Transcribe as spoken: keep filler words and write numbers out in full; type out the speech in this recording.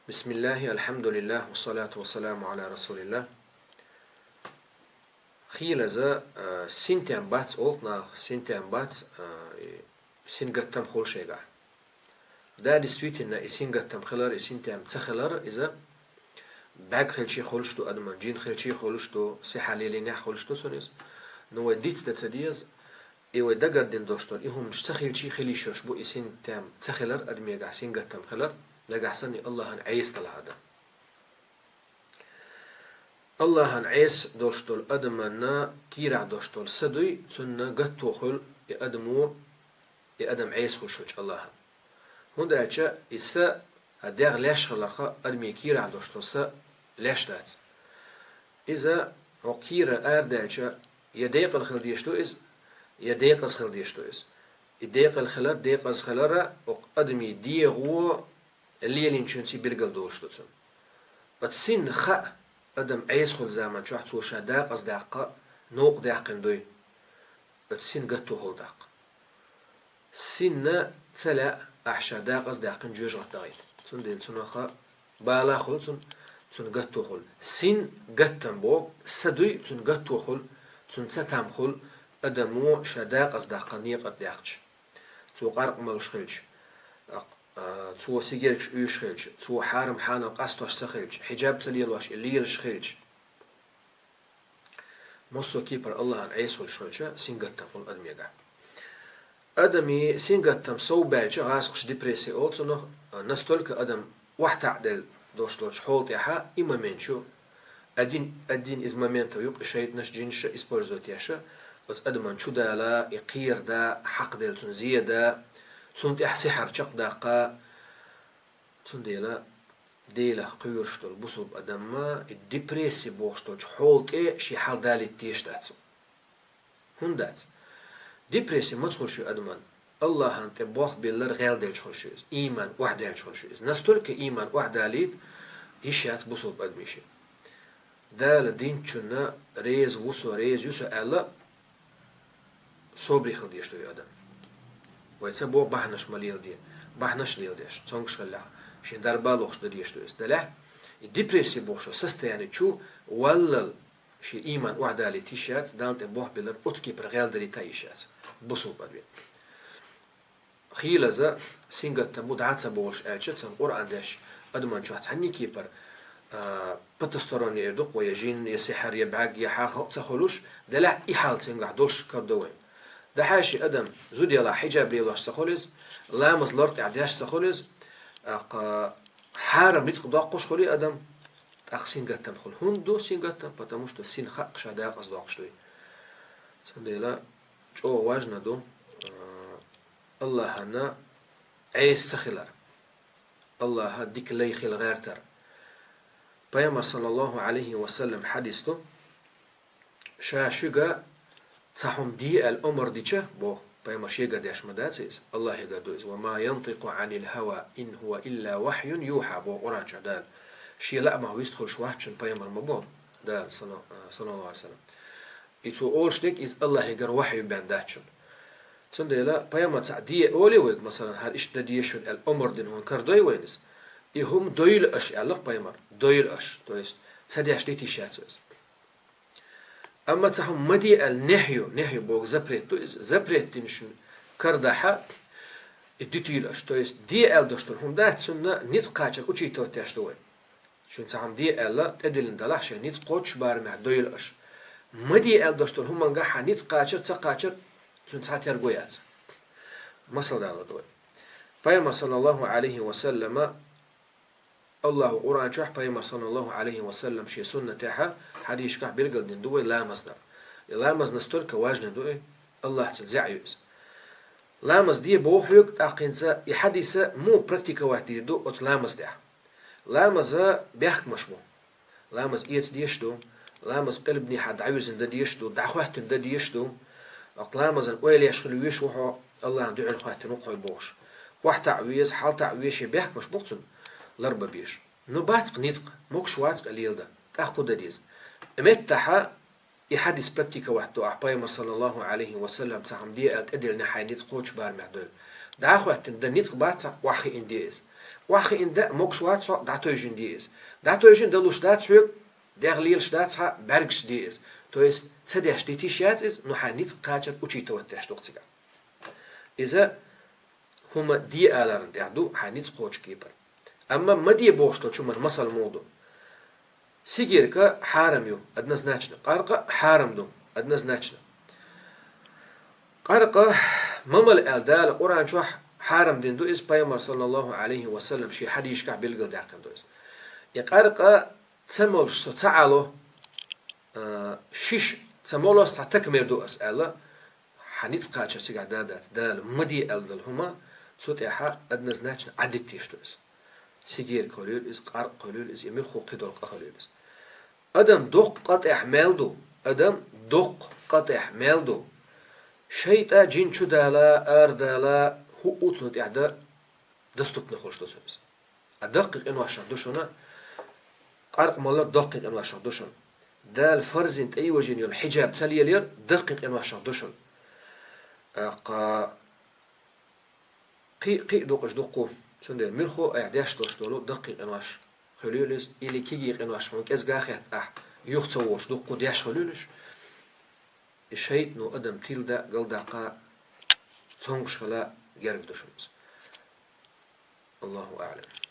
بسم الله، الحمد لله، والصلاة والسلام على رسول الله. Хийлаза, а, синтем бац олхнах, синтем бац, а, и сингаттам хул шайгахь. Да, действительно, и сингаттам хилар, и синтем ца хилар, иза бӀаьг хилчий хулаш ду адаман, джин хилчий хулаш ду, сихьар лелийнехь хулаш ду цунна иза. Ну, вай диц да ца деза, и вай дагардина дош дар, и хӀуманаш ца хилчий хила йиш йолаш бу, и синтем ца хилар, адамегахь сингаттам хилар, нагахь санна и Аллахьан Ӏеса далахь адам. Аллахьан Ӏеса долаш долу адаманна кийрахь долаш долу са дуй, цунна гатто хуьлу и адамо, и адам Ӏеса хуьлуш хилча Аллахьан. ХӀунда аьлча и са, а, дегӀ леш хиларх, адамийн кийрахь долаш долу са леш дац. Иза хӀокху кийра арадаьлча, я декъала хила дезаш ду иза, я декъаза хила дезаш ду иза. И декъала хилар, декъаза хилар хӀокху адамийн дегӀо лелийначуьнций билгал долуш ду цунна. Оцу синна хаьа, адам Ӏеса хуьлу заман чохь цо ша декъаза даккха новкъа даьккхина дуй. Оцу син гатто хуьлу даккха. Синна ца лаьа ахь ша декъаза даьккхина жоьжахати дагӀийта. Цундела цунах бала хуьлу цунна, цунна гатто хуьлу. Син гаттам боху, са дуй, цунна гатто хуьлу, цунна цатам хуьлу, адамо ша декъаза даккха некъа тӀе даьккхича. Цо къаркъа молуш хилча, а, а, цо сигеркаш уьйш хилча, цо хьарам хьанал къастош ца хилча, хьиджаб ца лелош и лелаш хилча. Массо а кепара Аллахьан Ӏеса хуьлуш хилча, сингаттам хуьлу адамегахь. Адамийн сингаттам сов баьлча, гӀазкхаша депрессия олу цунах, а, настолько адам охьатаӀаделла долуш долчу хьола тӀехь и момент чу, один, один из моментов ю-кх и шайтӀанаша, джинаша использовать еш, оцу адаман чу дала, и кхера да, хьакхаделла цунна зе да, цунна тӀехь сихьар чекхдаккха. Цундела Делах кхоьруш долу бусулба адамма и депрессия бохуш долчу хьола тӀе шен хьал далийта дезаш дац. ХӀунда дац? Депрессия маца хуьлуш ю адаман? Аллахьан тӀе болх биллар гӀелделча хуьлуш ю иза, ийман охьадаьлча хуьлуш ю иза. Настолько ийман охьадалийта йиш яц бусулба адамийн шен. Дала динчунна реза ву со, реза ю со аьлла, собаре хила дезаш ду и адам. Вай ца боху бахьанаш ма леладе, бахьанаш леладеш, цомгуш хиллехь, шен дарба лохуш дан дезаш ду иза. Делахь, и депрессия бохуш состояние чу валлал, шен ийман охьадалийта йиш яц, Далла тӀе болх биллар оцу кепара гӀелдарийта йиш яц. Бусулба адам. Хийлаза, сингаттам бу дӀа ца бохуш аьлча, цунна Къуръан деш адаман чохь цхьанний кепара, а, потусторонний эр ду-кх вай, я жин, я сихьар, я бӀаьг, я хьан хӀа ца хуьлуш, делахь и хьал цуьнгахь долуш карадо вай. Дахьаьший адам зуда ялахь хьиджаб лелош ца хуьлу иза, ламаз лор тӀехь деш ца хуьлу иза, а, кха, хьарам рицкъ доккхуш хуьлу и адам, тӀаккха сингаттам хуьлу. ХӀунда ду сингаттам? Потому что син хаьа ша декъаза доккхуш дуй. Цундела чӀогӀа важно ду, а, Аллахьана Ӏеса ца хилар. Аллахьа дика лай хила гӀертар. Пайхамар, саллаллаху Ӏалайхи ва саллам, хьадис ду, ша шуьга цхьа хӀума де аьлла омар дича, боху, пайхамар шегара деш ма дац иза, Аллахьегара ду иза. «Ва ма янтикъу Ӏанил хӀава, ин хӀува илла вахьюн юхьа», боху Къуръан чохь Дала. Шен лаамах вистхуьлуш вац шуна пайхамар ма боху Дала, салла-, саллаллаху Ӏалайхи ва саллам. И цо олуш дерг иза Аллахьегара вахью бен дац шуна. Цундела пайхамар цхьаъ де олий вайга, масалан, хӀара иштта дан деза шуна аьлла омар дина хӀума карадой вайна иза. И хӀума дойла аша аьлла-кх пайхамар. Дойла аша. То есть, ца деш дита йиш яц иза. Амма цхьа хӀума ма де аьлла нехью, нехью боху запрет ду иза. Запрет дина шуна карадахь, и дитийла аша. То есть, де аьлла долуш долу хӀума дац, цунна ницкъ кхачар учитывать деш ду вай. Шуна цхьа хӀума де аьлла, тӀедиллина далахь шайн ницкъ кхоччуш барамехь дойла аша. Ма де аьлла долуш долу хӀумангахь хьан ницкъ кхачар, ца кхачар, цуьнан цхьа терго яц. Масал далор ду вай. Пайхамар, саллаллаху Ӏалайхи ва саллама, Аллахьа Къуръан чохь, пайхамар, саллаллаху Ӏалайхи ва саллам, шен суннатехь, хьадисашкахь билгалдина ду вай ламаз дар. И ламаз настолько важный ду и, Аллахьцара зӀе ю иза. Ламаз де боху хьоьга, тӀаккха хӀинца и хьадиса муха практиковать дийр ду оцу ламаз тӀехь? Ламаза бехкамаш бу. Ламаз эца дезаш ду, ламаз къилбанехьа дӀавирзина дан дезаш ду, дӀахӀоьттина дан дезаш ду. Аккха ламазан ойла еш хила везаш ву хьо, Аллахьан дуьхьал хӀоьттина ву-кх хьо бохуш. ОхьатаӀа веза, хьалтаӀа веза, шен бехкамаш бу-кх цунна ларбан безаш. Ну, бац-кх ницкъ, могуш вац-кх ан леладан. ТӀаккха хӀун дан деза? И меттахьа и хьадис практиковать до ахь, пайхамар, саллаллаху Ӏалайхи ва саллам, цхьа хӀума де аьлла тӀедиллина хьайн ницкъ кхоччуш барамехь дойла. ДӀахӀоьттина дан ницкъ бац, охьахиъна де иза. Охьахиъна даа могуш вац хьо, дӀатойжина де иза. ДӀатойжина далуш дац хьоьга, дегӀ лелаш дац хьа, бӀаьргаш де иза. То есть, ца деш дитиш яц иза, но хьайн ницкъ кхачар учитывать деш ду-кх цигахь. Иза хӀума де аларна тӀехь ду, хьайн ницкъ кхочу кепара. Амма ма де бохуш долчу хӀуман масал муха ду? Сигирка хьарам ю, однозначно. Къаркъа хьарам ду, однозначно. Къаркъа ма мала аьлла Дала Къуръан чохь хьарам дина ду иза, Пайхамар, саллаллаху Ӏалайхи ва саллам, шен хьадисашкахь билгалдаьккхина ду иза. И къаркъа ца молуш со ца Ӏало, а, шиша ца молуш цхьа такамер ду ас аьлла, хьан ницкъ кхачар цигахь дан дац, Дала ма де аьлла долу хӀума, цу тӀехь однозначно Ӏадитта деш ду иза. Сигирка хуьлийла иза, къаркъа хуьлийла иза, и муьлхха кхидолу къа хуьлийла иза. Адам доккха къа тӀехь мел ду, адам доккха къа тӀехь мел ду. ШайтӀа, жин чудала, арадала, хӀуъу цунна тӀехь дан доступно хуьлуш ду цунна иза. А даккхий къиношах ду шуна, къаркъа малар даккхий къиношах ду шуна. Дала фарзина тӀейожийна йолу хьиджаб ца лелаяр даккхий къиношах ду шуна. ТӀаккха кхин а, кхин а дукхаш дуккху, цундела муьлхха а айхьа деш долуш долу даккхий къинош хуьлийла иза, или кегий къинош хьуна кӀезга а хетта ахь юха ца волуш дуккху деш хуьлийла уьш. И шайтӀано адам тиладан а, галдаккха а, цомгуш хила а герга ду шуна иза. Аллаху аӀлам.